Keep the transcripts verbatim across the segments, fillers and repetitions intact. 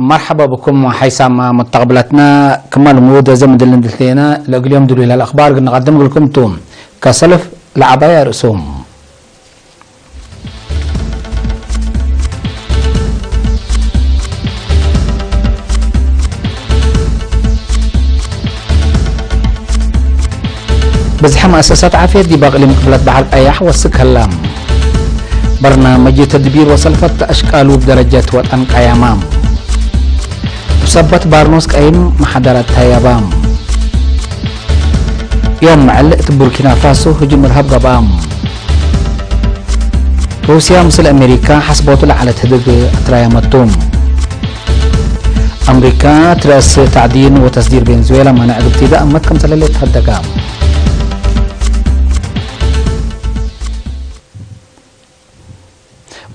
መርሐባ ብኩም ሓይሳማ መተቅብለትነ፣ ክመ ልሙድ እዘ ምድል እንድልቴነ ለእግል ዮም ድሉይ ለልአክባር እግል ንቀድም እግልኩም ቱ። ከሰልፍ ለዐባይ አርእሶም። ብዝሐ መአሰሳት ዓፍየት ዲብ አቅሊም ቅብለት በሐር ቀያሕ ወስክ ህለ። በርናምጅ ተድቢር ወሰልፈት አሽቃሉ እብ ደረጀት ወጠን ቀያማ። እብ ሰበት ባርኖስ ቀይም መሐደረት ተያባ። ዮም መዕል እት ቡርኪና ፋሶ ህጁም እርሃብ ገብአ። ሩስያ ምስል አሜሪካ ሐስቦቱ ለዐለት ህድግ አትራየመቱ። አምሪካ ትረአስ ተዕዲን ወተስዲር ቬንዙዌላ መነዕ እግል ቲዳ እመት ክምሰለ ለትሀደጋ።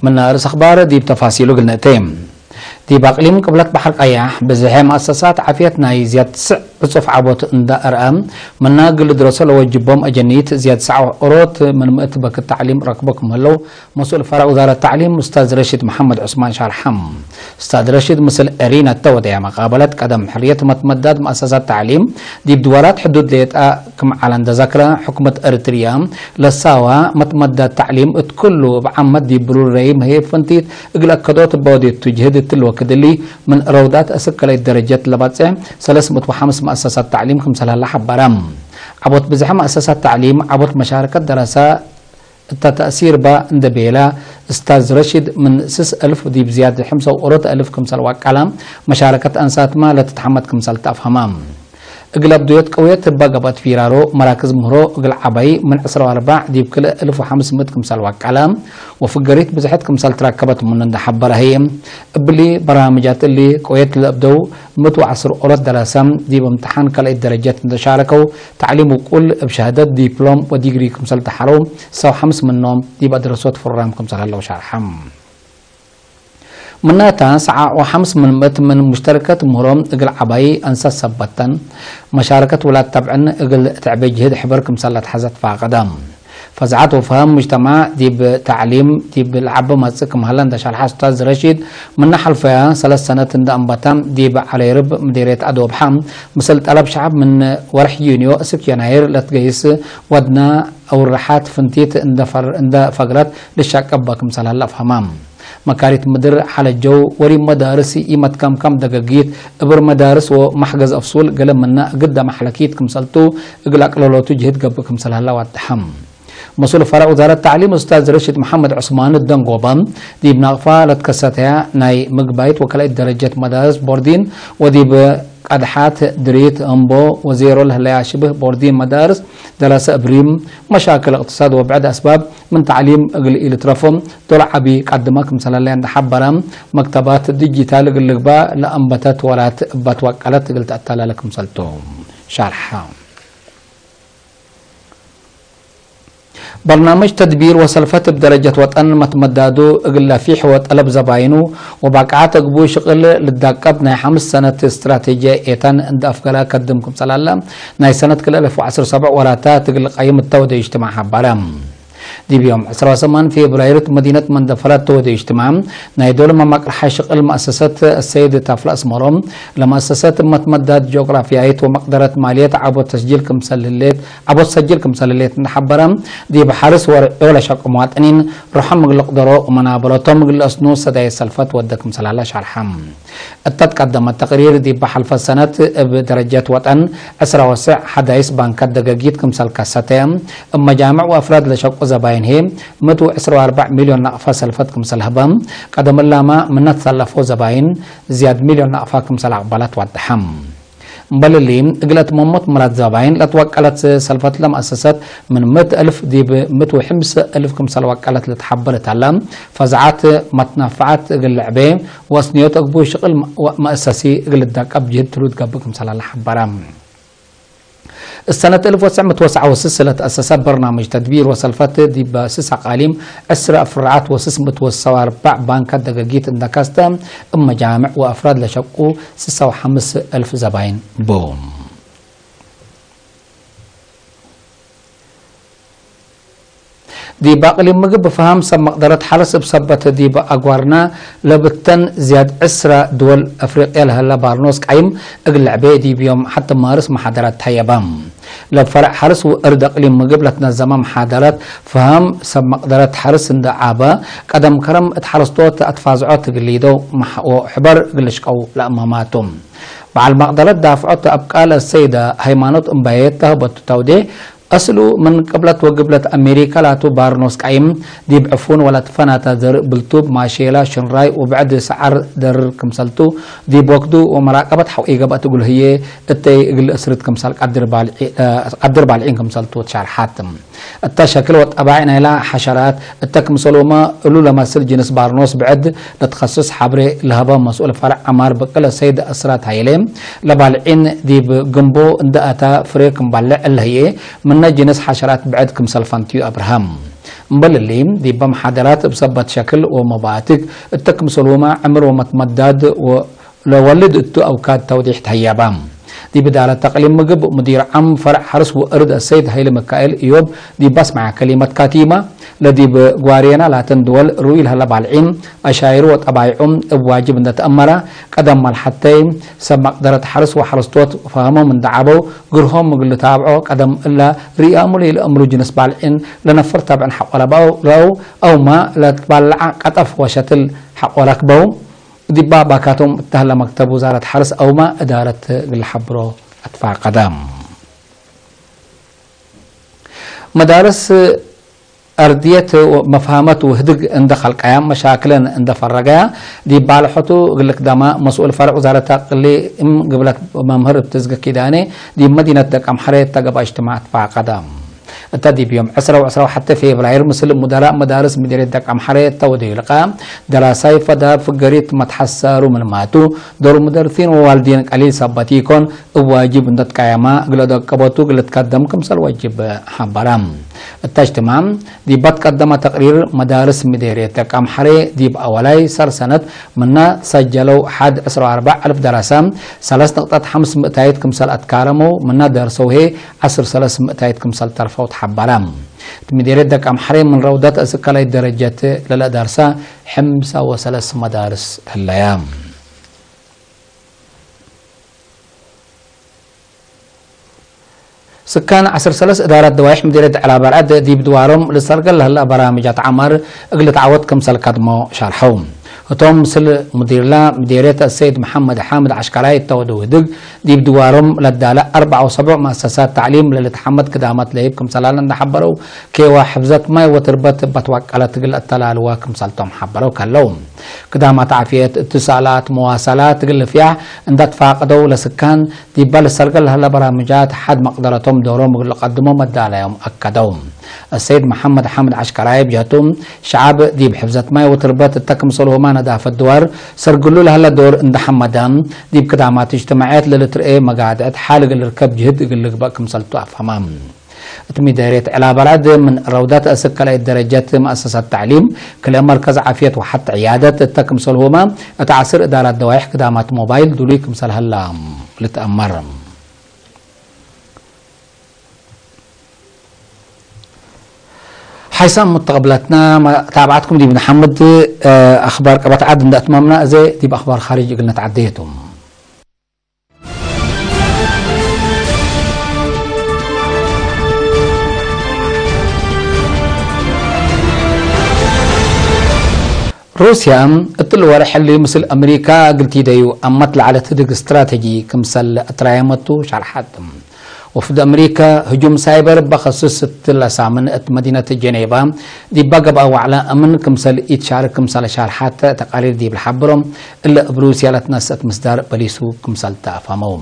ምነ ርእስ አክባር ዲብ ተፋሲሉ እግል ንእቴ። ዲብ አቅሊም ቅብለት በሐር ቀያሕ፣ ብዝሐ መአሰሳት ዓፍየት ናይ ዝያድ ትስዕ ዕጹፍ ዐቦት እንዳ አርአ፣ ምና እግል ልድረሶ ለወጅቦም አጀኒት ዝያድ ሰዕ ኦሮት ምን ምእት በክት ተዕሊም ረክቦ ክም ህለው፣ መስኡል ፈረዕ ውዛረት ተዕሊም ኡስታዝ ረሺድ መሐመድ ዑስማን ሻርሐም። ኡስታዝ ረሺድ ምስል ኤሪና እተ ወደያ መቃበለት ቀደም ሕርየት መትመዳድ መአሰሳት ተዕሊም ዲብ ድወላት ሕዱድ ሌጠ ክም ዐለ እንደ ዘክረ፣ ሕኩመት ኤሪትርያ ለሳዋ መትመዳድ ተዕሊም እት ኩሉ እብ ዓመት ዲብ ብሩር ረይም ህይ ፍንቲት እግል አከዶት እበ ወዴቱ ጅህድ እትሊ ወክድ እሊ፣ ምን ረውዳት እስክ ከለኢት ደረጀት ለባጽዕ ሰለስ ምእት ወሐምስ መአሰሳት ተዕሊም ክምሰል ሀለ ሐበረ። ዐቦት ብዝሐ መአሰሳት ተዕሊም ዐቦት መሻረከት ደረሰ እተ ተእሲር በ እንዴ ቤለ፣ እስታዝ ረሺድ ምን ስስ እልፍ ዲብ ዝያድ ሕምሰ ወኦሮት እልፍ ክምሰል ዋቀለ፣ መሻረከት አንሳትመ ለትትሐመድ ክምሰል ተአፍሀመ። እግል አብዱዮት ቅውየት እበ ገብአት ፊራሮ፣ መራክዝ ምህሮ እግል ዐባይ ምን ዕስራ ወአርበዕ ዲብ ክልኤ እልፍ ወሐምስ ምእት ክምሰል ዋቀለ፣ ወፍገሪት ብዝሐት ክምሰል ትረከበት ምኑ እንዴ ሐበረ ህዬ፣ እብሊ በራምጃት እሊ ቅውየት ለአብደው ምእት ወዐስር ኦሮት ደረሰ፣ ዲብ እምተሓን ከልአይት ደረጀት እንዴ ሻረከው፣ ተዕሊም ውቁል እብ ሸሃደት ዲፕሎም ወዲግሪ ክምሰል ተሐረው፣ ሰው ሐምስ ምኖም ዲብ አድረሶት ፍሩራም ክምሰል ሀለው ሻርሐም። ምናተ፣ ሰዓ ወሐምስ ምን ምእት ምን ሙሽተረከት ምህሮም እግል ዐባይ አንሳት ሰበተን፣ መሻረከት ውላድ ተብዕን እግል ትዕቤ ጅህድ ሕበር ክምሰል ለትሐዘ ትፋቀደ። ፈዝዐት ወፈሀም ሙጅተማዕ ዲብ ተዕሊም ዲብ ለዐበ መጽእ ክም ሀለ እንደ ሸርሐ ኡስታዝ ረሺድ፣ ምነ ሐልፈያ ሰለስ ሰነት እንደ አንበተ፣ ዲብ ዐሌርብ ምዴርየት አዶብሐ፣ ምስል ጠለብ ሸዐብ ምን ወርሕ ዩንዮ እስክ የናይር ለትገይስ ወድነ አውርሓት ፍንቲት እንደ ፈር-፣ እንደ ፈግረት ልሻቀበ ክምሰል ሀለ አፍሀመ። መካሪት ምድር ሐለጀው፣ ወሪብ መዳርስ፣ ኢመትከምከም ደገጊት፣ እብር መዳርስ ወመሕገዝ አፍሱል ገሌ ምነ እግል ደመሕለኪት ክምሰልቱ እግል አቅለሎቱ ጅህድ ገብእ ክምሰል ሀለ አዋደሐ። መስኡል ፈረዕ ውዛረት ተዕሊም ኡስታዝ ረሺድ መሐመድ ዑስማን ደንጎበ፣ ዲብ ናቅፋ ለትከሰተያ ናይ ምግባይት ወከልአይት ደረጀት መዳርስ ቦርዲን ወዲብ ቀድሓት ድሪት እምቦ ወዜሮ ለህለያ ሽብህ ቦርዲን መዳርስ ደረሰ እብሪም፣ መሻክል እቅትሳድ ወብዕድ አስባብ ምን ተዕሊም እግል ኢልትረፎ ዶል ዐቢ ቀድመ ክምሰል ህለ እንዴ ሐበረ፣ መክተባት ዲጂታል እግል ልግባእ ለአንበተት ወላት እበ ትወቀለት እግል ተአተላለ ክምሰልቱ ሻርሐ። በርናምጅ ተድቢር ወሰልፈት እብ ደረጀት ወጠን መትመዳዱ እግል ለፊሕ ወጠለብ ዘባይኑ ወባቅዓት እግቡ ሽቅል ልዳቀብ ናይ ሐምስ ሰነት እስትራቴጅየ ኤታን እንደ አፍገረ ከድም ክምሰል ሀለ፣ ናይ ሰነት ክልኤ እልፍ ወዐስር ወሰብዕ ወራታት እግል ልቀይም እተ ወደ እጅትማዕ ሐበረ። ዲብ ዮም ዕስራ ወሰማን ፌብራይር እት መዲነት መንደፈረት ተወደ እጅትማዕ ናይ ዶል መማቅርሓይ ሽቅል መአሰሰት አሰይድ ታፍለ አስመሮም፣ ለመአሰሰት መትመዳድ ጂኦግራፍያይት ወመቅደረት ማልየት ዐቦት ተስጂል ክምሰል ህሌት፣ ዐቦት ሰጅል ክምሰል ህሌት እንደ ሐበረ፣ ዲብ ሐርስ ወርዕዮ ለሸቁ መዋጥኒን ሩሖም እግል ልቅደሮ ወመናበረቶም እግል ለአስኑ ሰዳይ ሰልፈት ወደ ክምሰል ሀለ ሻርሐ። እተ ትቀደመት ተቅሪር፣ ዲብ ሐልፈ ሰነት እብ ደረጀት ወጠን ዕስራ ወሰዕ ሐዳይስ ባንካት ደገጊት ክምሰል ከሰተ፣ እብ መጃምዕ ወአፍራድ ለሸቁ ዘባይን ህዬ፣ ምእት ወዕስራ ወአርበዕ ሚልዮን ናቅፋ ሰልፈት ክምሰል ሀበ፣ ቀደም እላመ ምነ ትሰለፎ ዘባይን ዝያድ ሚልዮን ናቅፋ ክምሰል አቅበለት ወደሐ። እምበል እሊ፣ እግል አትመሞት ምራድ ዘባይን ለትወቀለት ሰልፈት ለመአሰሰት ምን ምእት እልፍ ዲብ ምእት ወሐምስ እልፍ ክምሰል ወቀለት ልትሐበረ እት ሀለ፣ ፈዝዐት መትናፈዐት እግል ልዕቤ ወአስንዮት እግቡ ሽቅል መአሰሲ እግል ልዳቀብ ጅህድ ትሉት ገብእ ክምሰል ሀለ ሐበረ። እሰነት እልፍ ወትሰዕ ምእት ወትስዓ ወስስ ለተአሰሰ በርናምጅ ተድቢር ወሰልፈት ዲብ ስስ አቃሊም ዕስር አፍራዓት ወስስ ምእት ወሰው አርበዕ ባንካት ደገጊት እንደ ካስተ እብ መጃምዕ ወአፍራድ ለሸቁ ስሳ ወሐምስ እልፍ ዘባይን ቡ። ዲብ አቅሊም ምግብ ብፍሃም ሰብ መቅደረት ሐርስ እብ ሰበት ዲብ አግዋርና ለብተን ዝያድ ዕስራ ድወል አፍሪቅየ ለሀለ ባርኖስ ቃይም እግል ለዕቤ ዲብ ዮም ሐድ ማርስ መሓደራት ተሀየበ። ለፈረዕ ሐርስ ወእርድ አቅሊም ምግብ ለትነዘመ መሓደራት ፍሃም ሰብ መቅደረት ሐርስ እንደ ዓበ ቀደም ከረም እት ሐረስቶት አትፋዝዖት እግል ሊደው ወሕበር እግል ልሽቀው ለአመማቱ። በዓል መቅደረት ዳፍዖት አብቃለ ሰይደ ሃይማኖት እምባዬ ተህበቱ ተውዴ፣ አስሉ ምን ቅብለት ወግብለት አሜሪካ ላቱ ባርኖስ ቃይም ዲብ ዕፉን ወለትፈናተ ዘርእ ብልቱብ ማሼላ ሽንራይ ወብዕድ ሰዓር ደርር ክምሰልቱ ዲብ ወክዱ ወመራቀበት ሐው ኢገብአት እግል ህዬ እተይ እግል እስርት ክምሰል ቀድር ባልዒ-፣ ቀድር ባልዒን ክምሰልቱ ትሻርሓት። እተ ሸክል ወጠባዕ ናይላ ሐሸራት እተ ክምሰሎመ እሉ ለመስል ጅንስ ባርኖስ ብዕድ ለትኸስስ ሐብሬ ለሀበ መስኡል ፈርዕ ዐማር ብቅል ሰይድ እስራት ሀይሌ፣ ለባልዒን ዲብ ግንቦ እንደ አታ ፍሬ ክም ባልዕ እለ ህዬ፣ ምነ ጅንስ ሐሸራት ብዕድ ክምሰል ፈንትዩ አብርሃም። እምበል እሊ፣ ዲበ መሓደራት እብ ሰበት ሸክል ወመባትክ እተ ክምሰሎመ ዕምር ወመትመዳድ ወ-፣ ለወልድ እቱ አውካድ ተውዲሕ ተህየበ። ዲብ እዳረት ተቅሊም ምግብ ሙዲር ዓም ፈርዕ ሐርስ ወእርድ አሰይድ ሀይለ ሚካኤል እዮብ ዲብ አስመዐ ከሊመት ካቲመ፣ ለዲብ ግዋሬና ላተን ድወል ርኡይ ለሀለ ባልዒን፣ አሻይሩ ወጠባይዑም እብ ዋጅብ እንደ ተአመረ፣ ቀደም መልሐተይ ሰብ መቅደረት ሐርስ ወሐረስቶት ፈሀሞም እንደ ዐበው፣ ግርሆም እግል ልታብዖ፣ ቀደም እለ ርያሙ ለኢለአምሩ ጅንስ ባልዒን ለነፍር ተብዕን ሐቆ ለበው፣ ረአው፣ አውመ ለትባለዐ ቀጠፍ ወሸትል ሐቆ ረክበው። ዲባ ባካቶም እተህለ መክተብ ውዛረት ሐርስ አውመ እዳረት እግል ለሐብሮ አትፋቀደ። መዳርስ አርድየት መፍሀመት ወህድግ እንደ ከልቀያ፣ መሻክለን እንደ ፈረገያ፣ ዲብ ባልሖቱ እግል ልክደማ መስኡል ፈርዕ ውዛረት አቅሊም ግብለት መምህር እብ ትዝግ ኪዳኔ ዲብ መዲነት ደቀምሐሬ እተ ገብአ እጅትማዕ አትፋቀደ። እተ ዲብ ዮም ዕስራ ወዕስራ ወሐቴ ፌብራይር፣ ምስል ሙደራእ መዳርስ ምዴርየት ደቀምሐሬ እተ ወደዩ ልቃ፣ ደራሳይ ፈዳብ ፍገሪት መትሐሰሩ ምንማቱ፣ ዶር ሙደርሲን ወዋልዲን ቀሊል ሰበት ኢኮን፣ እብ ዋጅብ እንደ ትቃየማ፣ እግለ ደቀቦቱ እግል ልትከደም ክምሰል ወጅብ ሐበረ። እተ እጅትማዕ፣ ዲብ በትቀደመ ተቅሪር፣ መዳርስ ምዴርየት ደቀምሐሬ ዲብ አወላይ ሰር ሰነት ምነ ሰጀለው ሐድ ዕስራ ወአርበዕ አልፍ ደረሰ፣ ሰለስ ንቅጠት ሐምስ ምእታይት ክምሰል አትካረመው፣ ምነ ደርሰው ህዬ ዐስር ሰለስ ምእታይት ክምሰል ተርፈው ተሐበረ። እት ምዴርየት ደቀምሐሬ ምን ረውደት እስከ ከላይ ደረጀት ለለደርሰ ሐምሳ ወሰለስ መዳርስ ህለያ። ስካን ዐስር ሰለስ እዳረት ደዋይሕ ምዴርየት ዐላ በርዐድ ዲብ ድዋሮም ልሰርገል ለህለ በራምጃት ዐማር እግል ልትዓወት ክምሰል ከድሞ ሸርሐው። ህቶም ምስል ሙዲርላ ምዴርየት አሰይድ መሐመድ ሓምድ ዐሽከራይ እተ ወደው ህድግ ዲብ ድዋሮም ለዳለ አርበዕ ወሰቡዕ መአሰሳት ተዕሊም ለልትሐመድ ክዳመት ለህይብ ክምሰላለ እንደ ሐበረው፣ ኬዋ ሕፍዘት ማይ ወትርበት እበ ትወቀለት እግል አተላልዋ ክምሰልቶም ሐበረው ከለው። ክዳማት ዓፍየት፣ እትሳላት፣ መዋሰላት እግል ልፍያሕ እንደ ትፋቀደው ለስካን ዲበ ልሰርገል ለህለ በራምጃት ሐድ መቅደረቶም ዶሮም እግል ልቀድሞ መዳለዮም አከደው። አሰይድ መሐመድ ሓምድ ዐሽከራይ ብጀህቱ፣ ሸዐብ ዲብ ሕፍዘት ማይ ወትርበት እተ ክምሰልሁመ ነዳፈት ድዋር ሰርግሉ ለህለ ዶር እንደ ሐመደ፣ ዲብ ክዳማት እጅትማዕየት ለልትርኤ መጋድዕት ሓል እግል ልርከብ ጅህድ እግል ልግበእ ክምሰልቱ አፍሀመ። እት ምዴርየት ዐላ በርዐድ ምን ረውዳት እስክ ካልኣይት ደረጀት መአሰሳት ተዕሊም፣ ክልኤ መርከዝ ዓፍየት ወሐት ዕያደት እተ ክምሰልሁመ፣ እት ዐስር እዳራት ደዋይሕ ክዳማት ሞባይል ዱሉይ ክምሰል ሀላ ልትአመር። ሓይሳም ሙተቀብላትና፣ መታብዓትኩም ዲብ ነሐምድ፣ እ፣ አኽባር ቀበት ዐድ እንደ አትመምና፣ እዜ ዲብ አኽባር ኻርጅ እግል ነትዐደየቱ። ሩስያ እትሊ ወርሕ እሊ ምስል አምሪካ እግል ቲደዩ አመት ለዐለት ህድግ ስትራተጂ ክምሰል አትራየመቱ ሸርሐት። ወፍድ አምሪካ ህጁም ሳይበር እበ ከስስ እትለ ሳምን እት መዲነት ጀኔቫ ዲባ ገብአ ወዕለ አምን ክምሰል ኢትሻርክ ክምሰል ሻርሐት ተቃሪር ዲብ ለሐብሮ፣ እለ እብ ሩስያ ለትነስአት ምስዳር በሊሱ ክምሰል ተአፋመው።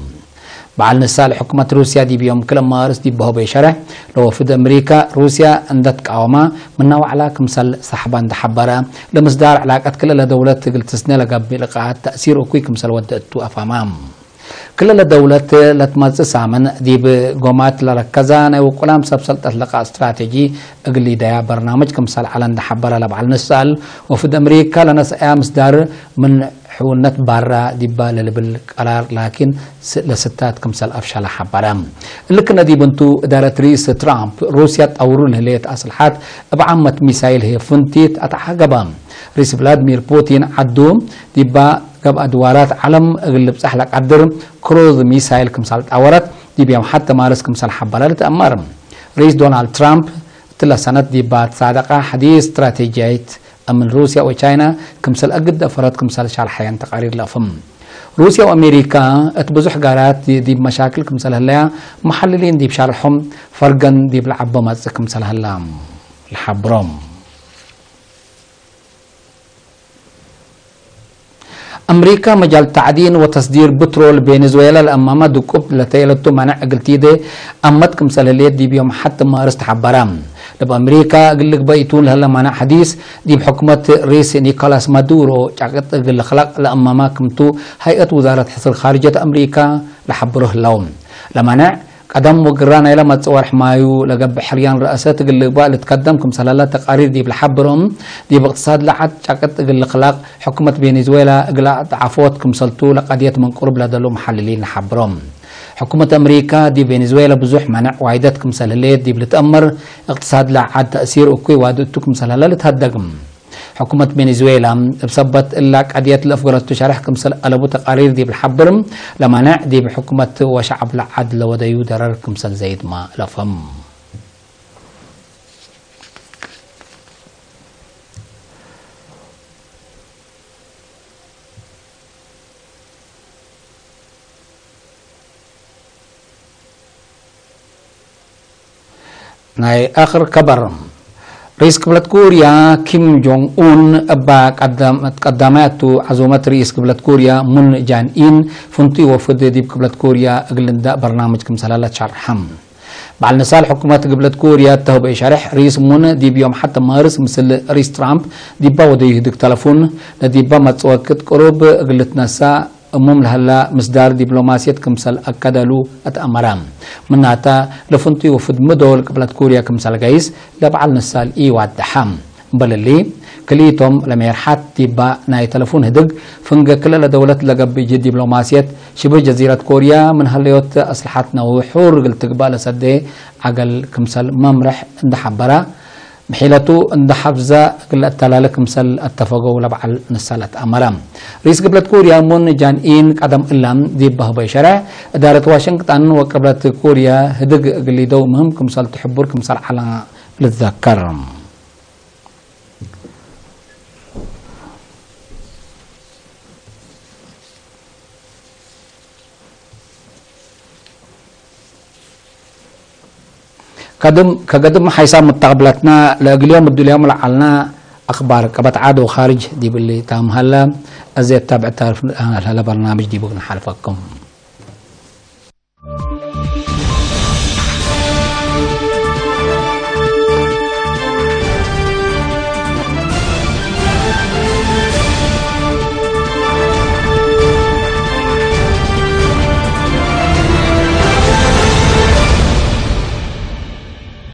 በዐል ንሳል ሕኩመት ሩስያ ዲብ ዮም ክል ማርስ ዲብ በሆቤ ሸርሕ፣ ለወፍድ አምሪካ ሩስያ እንደ ትቃወማ ምነ ወዕላ ክምሰል ሰሕባ እንደ ሐበረ፣ ለምስዳር ዕላቀት ክልኤ ለደውለት እግል ትስኔ ለገብእ ልቃት ተእሲር እኩይ ክምሰል ወደ እቱ አፋማ። ክልኤ ለደውለት ለትመጽእ ሳምን ዲብ ጎማት ለረከዛ ናይ ውቁላም ሰብ ሰልጠት ልቃ ስትራቴጂ እግል ሊደያ በርናምጅ ክምሰል ዐለ እንደ ሐበረ ለበዐል ንሳል፣ ወፍድ አምሪካ ለነስአያ ምስዳር ምን ሕውነት ባራ ዲባ ለልብል ቀራር ላኪን ስ-፣ ለስታት ክምሰል አፍሸለ ሐበረ። እሊ ክነ ዲብ እንቱ፣ እዳረት ርኢስ ትራምፕ ሩስያ ጣውሩ ለህሌት አስልሓት እብ ዓመት ሚሳይል ህዬ ፍንቲት አትዓገበ። ርኢስ ቭላድሚር ፑቲን ዐዱ ዲባ ገብአ ድዋራት ዐለም እግል ልብጸሕ ለቀድር ክሩዝ ሚሳይል ክምሰል ጣወረት ዲብ ዮም ሐድ ማርስ ክምሰል ሐበረ ልትአመር። ርኢስ ዶናልድ ትራምፕ እትለ ሰነት ዲባ ትሳደቀ ሐዲስ ስትራቴጂያይት እምን ሩስያ ወቻይና ክምሰል አግድ ደፈረት ክምሰል ሻርሐየን ተቃሪር ለአፍም። ሩስያ ወአሜሪካ እት ብዙሕ ጋራት ዲብ መሻክል ክምሰል ህለያ መሐልሊን ዲብ ሻርሖም ፈርገን ዲብ ለዐቦ መጽእ ክምሰል ህላ ለሐብሮም። አምሪካ መጃል ተዕዲን ወተስዲር ብትሮል ቬኔዙዌላ ለአማመ ድቁብ ለተየለቱ ማንዕ እግል ቲዴ አመት ክምሰል ህሌት ዲብ ዮም ሐድ ማርስ ተሐበረ። ለብ አምሪካ እግል ልግበእ ኢቱ ለህለ ማንዕ ሐዲስ፣ ዲብ ሕኩመት ርኢስ ኒኮላስ ማዱሮ ጫቅጥ እግል ልክለቅ ለአማመ ክምቱ፣ ሀይአት ውዛረት ሕስር ካርጀት አምሪካ ለሐብሮ ህለው። ለማንዕ ቀደም ወግራ ናይለ መጽእ ወርሕ ማዩ ለገብእ ሕርያን ረአሰት እግል ልግባእ ልትከደም ክምሰል ህለ ተቃሪር ዲብ ለሐብሮም፣ ዲብ እቅትሳድ ለዐድ ጫቅጥ እግል ልክለቅ፣ ሕኩመት ቬኔዙዌላ እግል አድዓፎት ክምሰልቱ ለቀድየት ምን ቅሩብ ለደሉ መሐልሊን ለሐብሮም። ሕኩመት አምሪካ ዲብ ቬኔዙዌላ ብዙሕ ማንዕ ዋይደት ክምሰል ህሌት ዲብ ልትአመር፣ እቅትሳድ ለዐድ ተእሲር እኩይ ዋዲ እቱ ክምሰል ህለ ልትሀደግ። ሕኩመት ቬኔዙዌላ፣ እብ ሰበት እላ ቀድየት ለአፍገረቱ ሸርሕ ክምሰል አለቡ ተቃሪር ዲብ ለሐብር፣ ለማንዕ ዲብ ሕኩመት ወሸዐብ ለዐድ ለወደዩ ደረር ክምሰል ዘይድመ ለፍህም። ናይ አክር ከበር። ርኢስ ክብለት ኮርያ ኪም ጆንግ ኡን እባ ቀዳም-፣ ቀዳማያቱ ዐዙመት ርኢስ ክብለት ኮርያ ሙን ጃን ኢን ፍንቱይ ወፍድ ዲብ ክብለት ኮርያ እግል ልንዳእ በርናምጅ ክምሰል ሀለ ሸርሐ። በዐል ንሳል ሕኩመት ክብለት ኮርያ እተ ህበይ ሸርሕ፣ ርኢስ ሙን ዲብ ዮም ሐድ ማርስ ምስል ርኢስ ትራምፕ ዲባ ወደዩ ህድግ ተለፉን፣ ለዲባ መጽእ ወቅት ቅሩብ እግል ልትነሳእ እሙም ለሀላ ምስዳር ዲፕሎማስየት ክምሰል አከደሉ አትአመረ። ምናተ፣ ለፍንቱይ ወፍድ ሚ ዶል ቅብለት ኮርያ ክምሰል ገይስ ለበዐል ንሳል ኢዋደሐ። እምበል እሊ፣ ክልኢቶም ለሜርሐት ዲባ ናይ ተለፉን ህድግ፣ ፍንገ ክልኤ ለደውለት ለገብእ ጅህድ ዲፕሎማስየት ሽብህ ጀዚረት ኮርያ ምን ሀለዮት አስልሐት ነውሑር እግል ትግባእ ለሰዴ ዐገል ክምሰል መምርሕ እንዴ ሐበረ፣ ምሒለቱ እንዴ ሐፍዘ እግል ለአተላሌ ክምሰል አተፈገው ለበዐል ንሳል አትአመረ። ርኢስ ቅብለት ኮርያ ሙን ጃን ኢን ቀደም እለ ዲብ በህበይ ሸርሕ፣ እዳረት ዋሽንግጠን ወቅብለት ኮርያ ህድግ እግል ሊደው ምህም ክምሰልቱ ሕቡር ክምሰል ዐለ ልትዘከር። ከድም፣ ከገድም ሐይሳም ምተቅብለትና ለእግል ዮም እድል ዮም ለዐልና አክባር ቀበት ዐድ ወካርጅ ዲብ እሊ ታም ሀለ። አዜ እታብዕ ታርፍ ለሀለ በርናምጅ ዲቡ ክነሓልፈኩም።